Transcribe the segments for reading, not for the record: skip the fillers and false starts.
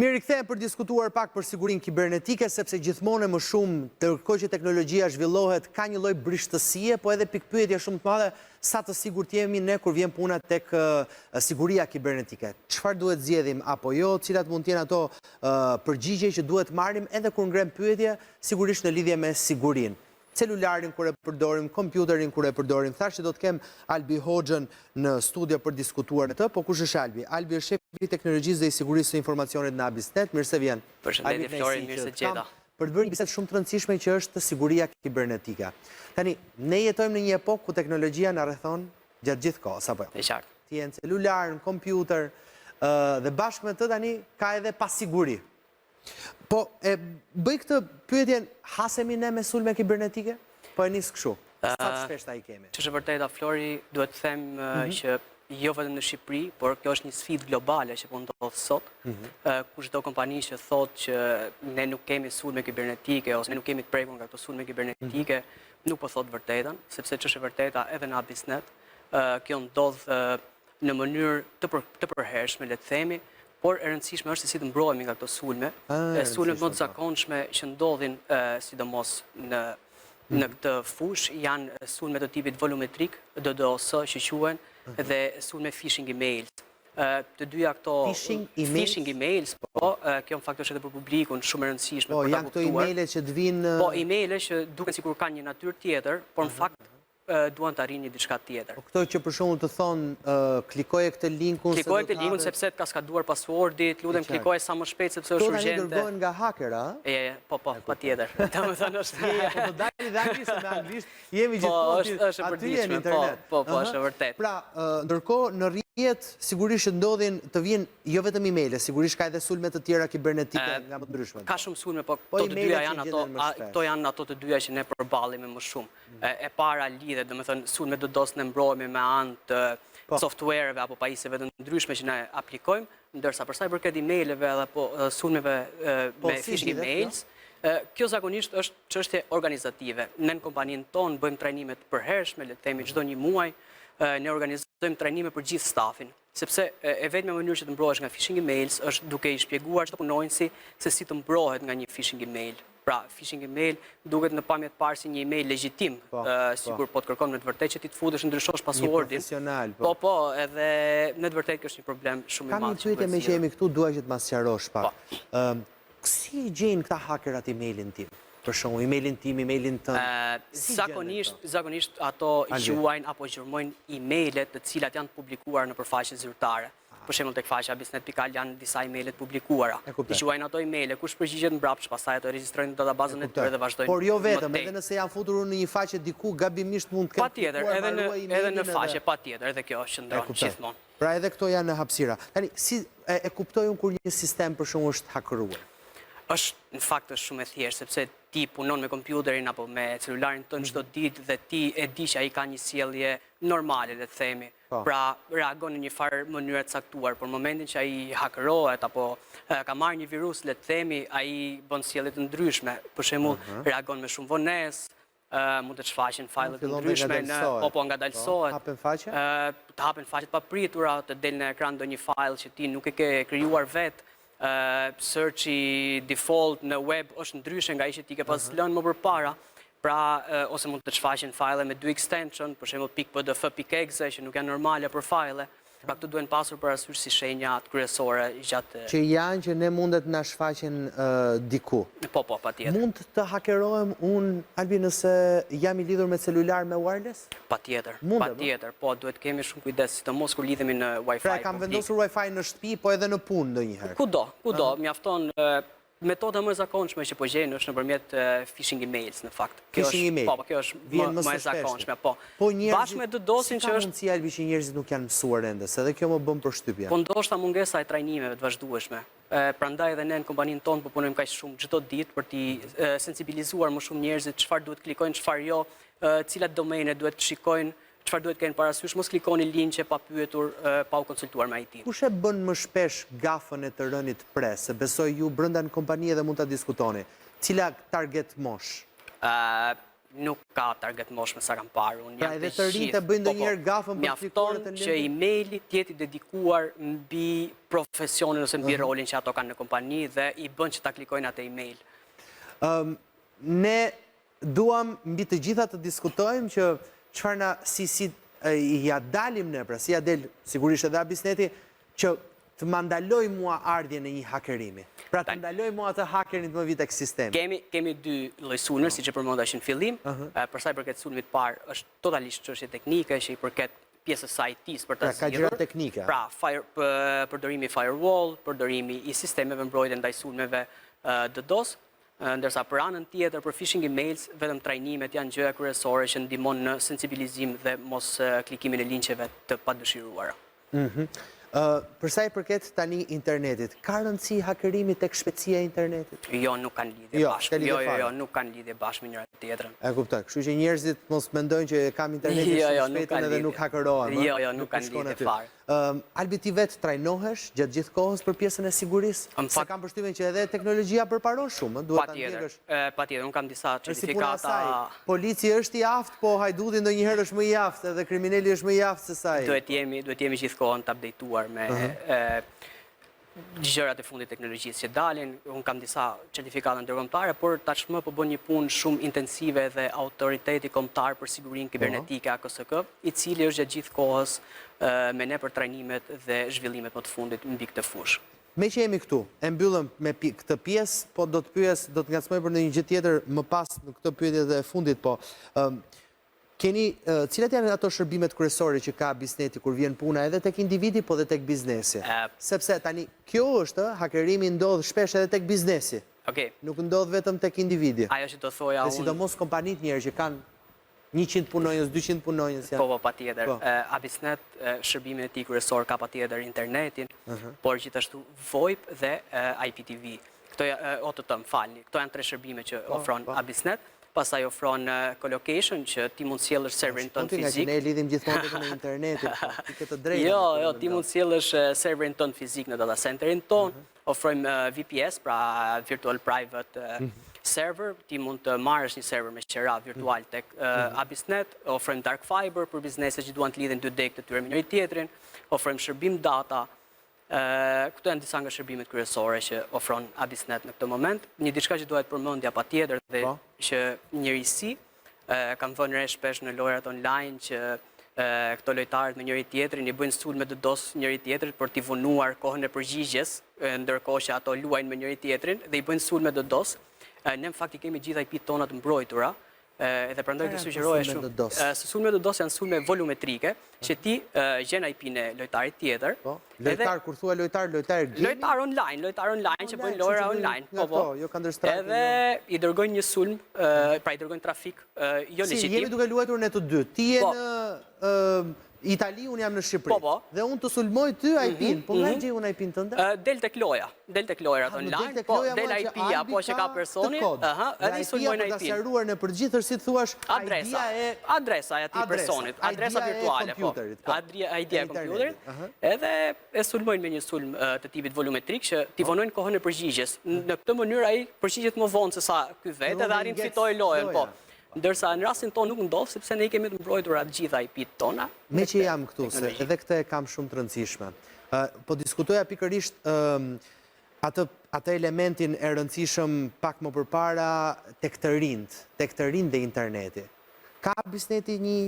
Mirë, rikthehem për diskutuar pak për sigurinë kibernetike, sepse gjithmonë e më shumë, ndërkohë që teknologjia zhvillohet, ka një lloj brishtësie, po edhe pikëpyetje shumë të madhe sa të sigurt jemi ne kur vjen puna tek siguria kibernetike. Çfarë duhet zgjedhim apo jo, cilat mund të jenë ato përgjigje që duhet marrim edhe kur ngremë pyetje, sigurisht në lidhje me sigurinë. Celularin kur e përdorim, kompjuterin kur e përdorim. Thashë që do të kem Albi Hoxhën në studio për diskutuar me të, po kush është Albi? Albi është shefi i teknologjisë dhe i sigurisë së informacionit në Abissnet. Mirë se vjen. Përshëndetje Flori, mirë se gjeta. Për të bërë një bisedë shumë të rëndësishme që është siguria kibernetike. Tani, ne jetojmë në një epokë ku teknologjia na rrethon gjatë gjithë kohës, apo jo? E qartë. Ti je në celular, në kompjuter, dhe bashkë me të tani ka edhe pasiguri. Po, e bëj këtë pyetjen, hasemi ne me sulme kibernetike? Po e nis kështu. Sa të shpeshta i kemi? Ç'është e vërteta, Flori, duhet të them mhm. që jo vetëm në Shqipëri, por kjo është një sfidë globale që po ndodh sot. Mm Kushdo kompani që thotë që ne nuk kemi sulme kibernetike ose ne nuk jemi të prekur nga këto sulme kibernetike, mhm. nuk po thotë vërtetën, sepse ç'është e vërteta edhe në Abissnet, kjo ndodh në mënyrë të për, të përhershme, le të themi, por e rëndësishme është se si të mbrohemi nga këto sulme. E sulmet më të zakonshme që ndodhin sidomos në në mhm. këtë fushë janë sulme të tipit volumetrik, DDoS që quhen, mhm. dhe sulme phishing emails. Të dyja këto phishing emails, phishing emails po, kjo në fakt është edhe për publikun shumë e rëndësishme po, për ta kuptuar. Po, janë këto emaile që të vinë Po, emaile që duken sikur kanë një natyrë tjetër, por në mhm. fakt duan të arrijnë një diçka tjetër. Po këto që për shembull të thonë klikoje këtë linkun se Klikoje këtë linkun sepse të ka skaduar passwordi, të lutem klikoje sa më shpejt sepse është urgjente. Këto tani dërgohen nga hakera, ë? E, po, po, patjetër. Domethënë është Je, po do dali dhe anglisht, me anglisht jemi po, gjithmonë është aty në internet. Po, po, është e vërtetë. Pra, ndërkohë në rrjet sigurisht që ndodhin të vijnë jo vetëm emaile, sigurisht ka edhe sulme të tjera kibernetike nga më të ndryshmet. Ka shumë sulme, po këto të dyja janë ato, këto janë ato të dyja që ne përballemi më shumë. E para lidhet, domethënë sulme DDoS ne mbrohemi me anë të po. softwareve apo pajisjeve të ndryshme që ne aplikojmë, ndërsa për sa i përket emaileve edhe po sulmeve po, me phishing emails, kjo zakonisht është çështje organizative. Ne në kompaninë tonë bëjmë trajnime të përhershme, le të themi çdo një muaj, ne organizojmë trajnime për gjithë stafin. Sepse e vetmja mënyrë që të mbrohesh nga phishing emails është duke i shpjeguar çdo punonjësi se si të mbrohet nga një phishing email. Pra, phishing email duket në pamje të parë si një email legjitim, po, po. sikur po të kërkon me të vërtetë që ti të futesh ndryshosh passwordin. Një profesional, po. Po, po, edhe në të vërtetë kjo është një problem shumë i madh. Kam një pyetje meqë jemi këtu, dua që të ma sqarosh pak. Po. Ëm, si e gjejnë këta hakerat emailin tim? Për shembull, emailin tim, emailin tënd. Zakonisht, zakonisht ato gjuajnë apo gjurmojnë emailet të cilat janë të publikuara nëpër faqe zyrtare. Për shembull tek faqja abissnet.al janë disa emaile të publikuara. I gjuajnë ato emaile, kush përgjigjet mbrapsht, pastaj ato e regjistrojnë në databazën e tyre dhe vazhdojnë. Por jo vetëm, edhe nëse janë futur në një faqe diku gabimisht mund të kenë klikuar, marruar emailin edhe në faqe, patjetër, edhe kjo qëndron gjithmonë. Pra edhe këto janë në hapësira. Tani, si e kuptoj unë kur një sistem për shembull është hakëruar? Është, në fakt është shumë e thjeshtë, sepse ti punon me kompjuterin apo me celularin tënd çdo ditë dhe ti e di që ai ka një sjellje normale, le të themi. Po. Pra, reagon në një farë mënyre të caktuar, por në momentin që ai hakërohet apo ka marrë një virus, le të themi, ai bën sjellje të ndryshme. Për shembull, reagon me shumë vonesë, mund të shfaqen fajle të ndryshme në po po ngadalësohet. Hapen faqe? Të hapen faqe të papritura, të del në ekran ndonjë file që ti nuk e ke krijuar vetë. Search-i default në web është ndryshe nga ai që ti ke pas lënë më përpara. Pra, ose mund të shfaqen file me dy extension, për shembull .pdf, .exe, që nuk janë normale për file. Pra këto duhen pasur parasysh si shenjat kryesore gjatë Që janë që ne mundet na shfaqen diku. Po, po, patjetër. Mund të hakerohem unë, Albi, nëse jam i lidhur me celular me wireless? Patjetër, patjetër, po, duhet të kemi shumë kujdes, sidomos kur lidhemi në Wi-Fi Pra e kam vendosur Wi-Fi në shtëpi, po edhe në punë ndonjëherë. Kudo, kudo, mjafton Metoda më e zakonshme që po gjejnë është nëpërmjet phishing emails në fakt. Kjo phishing email. Po, po, kjo është më, më e zakonshme, po. Po njerëzit, Bashkë me DDoS-in që është mundësi Albi që njerëzit nuk janë mësuar ende, se edhe kjo më bën përshtypje. Po ndoshta mungesa e trajnimeve të vazhdueshme. Prandaj edhe ne në kompaninë tonë po punojmë kaq shumë çdo ditë për t'i sensibilizuar më shumë njerëzit çfarë duhet klikojnë, çfarë jo, cilat domene duhet të shikojnë, Çfarë duhet të kenë parasysh, mos klikoni linqe pa pyetur, pa u konsultuar me IT. Kush e bën më shpesh gafën e të rënit pre, se besoj ju brenda në kompani edhe mund ta diskutoni. Cila target moshë? Nuk ka target moshë me sa kam parë unë. Pra edhe të rinjtë e bëjnë po, po. ndonjëherë gafën për të klikuar Mjafton që emaili të jetë i dedikuar mbi profesionin ose mbi rolin që ato kanë në kompani dhe i bën që ta klikojnë atë email. Ne duam mbi të gjitha të diskutojmë që çfarë na si si ia dalim ne, pra si ia del sigurisht edhe Abisneti që të ma ndalojë mua ardhjen e një hakerimi. Pra të ndalojë mua atë hakerin të më vijë tek sistemi. Kemi, kemi dy lloj sulmesh, siç e përmenda që në fillim. Për sa i përket sulmit të parë, është totalisht çështje teknike që i përket pjesës së IT-së për ta pra, zgjidhur. Ka gjëra teknike. Pra, fire, përdorimi firewall, përdorimi i sistemeve mbrojtje ndaj sulmeve DDoS, ndërsa për anën tjetër, për phishing emails, vetëm trajnimet janë gjëja kryesore që ndihmon në sensibilizim dhe mos klikimin e linqeve të padëshiruara. Mhm. Për sa i përket tani internetit, ka rëndësi hakerimi tek shpejtësia e internetit? Jo, nuk kanë lidhje jo, bashkë. Jo, jo, jo, nuk kanë lidhje bashkë me njëra tjetrën. E kuptoj. Kështu që njerëzit mos mendojnë që kam internetin jo, jo, shumë shpejt edhe nuk hakerohem. Jo, jo, nuk kanë lidhje fare. Albi ti vetë trajnohesh gjatë gjithë kohës për pjesën e sigurisë? Se kam përshtypjen që edhe teknologjia përparon shumë, duhet ta ndjekësh. Patjetër, unë kam disa certifikata. Polici është i aftë, po hajduti ndonjëherë është më i aftë, edhe krimineli është më i aftë se sa ai. Duhet jemi, duhet jemi gjithë kohën të updateuar me gjërat e fundit teknologjisë që dalin. Unë kam disa certifikata ndërkombëtare, por tashmë po bën një punë shumë intensive dhe Autoriteti Kombëtar për Sigurinë Kibernetike AKSK, i cili është gjatë gjithë kohës me ne për trajnimet dhe zhvillimet më të fundit mbi këtë fushë. Meqë jemi këtu, e mbyllëm me këtë pjesë, po do të pyes, do të ngacmoj për ndonjë gjë tjetër më pas në këtë pyetje të fundit, po keni cilat janë ato shërbimet kryesore që ka Abisneti kur vjen puna edhe tek individi, po dhe tek biznesi? Sepse tani kjo është, hakerimi ndodh shpesh edhe tek biznesi. Okej. Nuk ndodh vetëm tek individi. Ajo që do thoja unë. Dhe sidomos kompanitë njëherë që kanë 100 punonjës, 200 punonjës janë. Po, po, patjetër. Po. Abisnet, shërbimin e tij kryesor ka patjetër internetin, por gjithashtu VoIP dhe IPTV. Këto janë, OTT, më falni. Këto janë tre shërbime që po, ofron po. Abisnet. Pastaj ofron colocation që ti mund sjellësh serverin tënd fizik. Ne lidhim gjithmonë vetëm me internetin, po, ti ke të drejtë. Jo, jo, ti mund sjellësh serverin tënd fizik në data centerin tonë. Ofrojmë VPS, pra Virtual Private mhm. Server, ti mund të marrësh një server me qera virtual mhm. tek mhm. Abisnet, ofrojmë Dark Fiber për biznese që duan të lidhin dy degë të tyre me njëri tjetrin, ofrojmë shërbim data, këto janë disa nga shërbimet kryesore që ofron Abisnet në këtë moment. Një diçka që doja të përmendja patjetër dhe po. që një risi, kam vënë re shpesh në lojrat online që këto lojtarët me njëri tjetrin i bëjnë sulme DDoS njëri tjetrit për t'i vonuar kohën e përgjigjes, ndërkohë që ato luajnë me njëri tjetrin dhe i bëjnë sulme DDoS. Ne në fakt i kemi gjithë IP-t tona të mbrojtura, edhe prandaj të sugjeroja shumë. Sulme DDoS janë sulme volumetrike, që ti gjen IP-n e lojtarit tjetër. Po, lojtar, kur thua lojtar, lojtar gaming? Lojtar online, lojtar online që bëjnë lojra online. Po, po. Jo Counter Strike. Edhe jo. i dërgojnë një sulm, pra i dërgojnë trafik jo legjitim. Si, jemi duke luajtur ne të dy. Ti je po. në Itali, unë jam në Shqipëri. Po, po. Dhe unë të sulmoj ty mhm, IP-n. Po nga e mhm. gjej unë IP-n tënde? Del tek loja. Del tek lojrat online. Po, del IP-ja, po që ka personi. Aha, edhe i sulmojnë IP-n. Për ta sqaruar në përgjithë, si thuash, adresa e adresa e atij personit, adresa virtuale, po. po. ID-ja e kompjuterit. Edhe e sulmojnë me një sulm të tipit volumetrik që t'i po. vonojnë kohën e përgjigjes. Në këtë mënyrë ai përgjigjet më vonë se sa ky vetë edhe arrin të fitojë lojën, po. Ndërsa në rastin tonë nuk ndodh sepse ne i kemi të mbrojtura të gjitha IP-t tona. Meqë jam këtu, se edhe këtë e kam shumë të rëndësishme. Po diskutoja pikërisht atë atë elementin e rëndësishëm pak më përpara tek të rinjtë, tek të rinjtë dhe interneti. Ka Abisneti një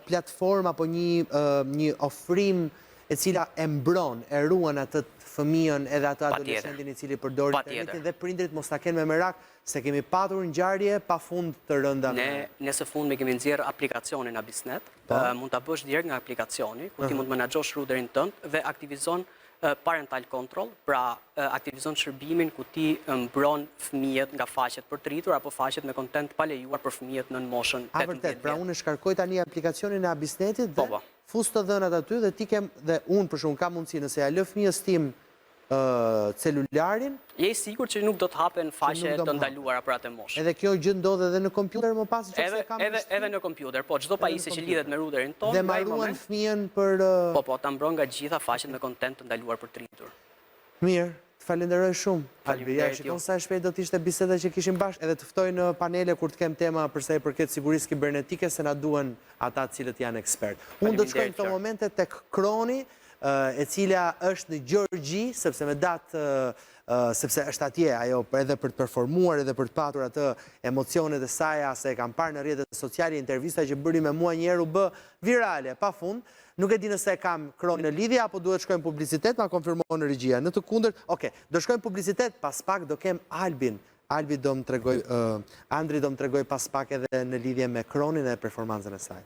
platformë apo një një ofrim e cila e mbron, e ruan atë fëmijën edhe atë adoleshentin i cili përdor internetin dhe prindërit mos ta kenë me merak se kemi patur ngjarje pafund të rënda me Ne ne së fundmi kemi nxjerrë aplikacionin Abisnet, po. mund ta bësh direkt nga aplikacioni, ku ti mund të menaxhosh routerin tënd dhe aktivizon parental control, pra aktivizon shërbimin ku ti mbron fëmijët nga faqet për të rritur apo faqet me kontent të palejuar për fëmijët nën moshën 18 vjet. A vërtet, pra unë e shkarkoj tani aplikacionin e Abisnetit dhe po, po. fus të dhënat aty dhe ti ke dhe unë për shembull kam mundësi nëse ia lë fëmijës tim celularin. Je i sigurt që nuk do të hapen faqe të ndaluara për atë moshë. Edhe kjo gjë ndodh edhe në kompjuter më pas nëse kam në shtëpi? Edhe në kompjuter, po çdo pajisje që lidhet me routerin tonë. Dhe ma ruan fëmijën për Po, po, ta mbron nga gjitha faqet me kontent të ndaluar për të rritur. Mirë. Të falenderoj shumë, Albi. Ja, shikon sa e shpejtë do të ishte biseda që kishim bashkë, edhe të ftoj në panele kur të kem tema për sa i përket sigurisë kibernetike, se na duhen ata të cilët janë ekspertë. Unë do të shkoj në këto momente tek Kroni, e cila është në Gjeorgji, sepse me datë sepse është atje ajo edhe për të performuar edhe për të patur atë emocionet e saja se e kam parë në rrjetet sociale intervista që bëri me mua një herë u bë virale pa fund. Nuk e di nëse e kam Kronin në lidhje apo duhet shkojmë publicitet, ma konfirmon regjia. Në të kundërt, ok, do shkojmë publicitet, pas pak do kem Albin. Albi do më tregoj, Andri do më tregoj pas pak edhe në lidhje me Kronin dhe performancën e saj.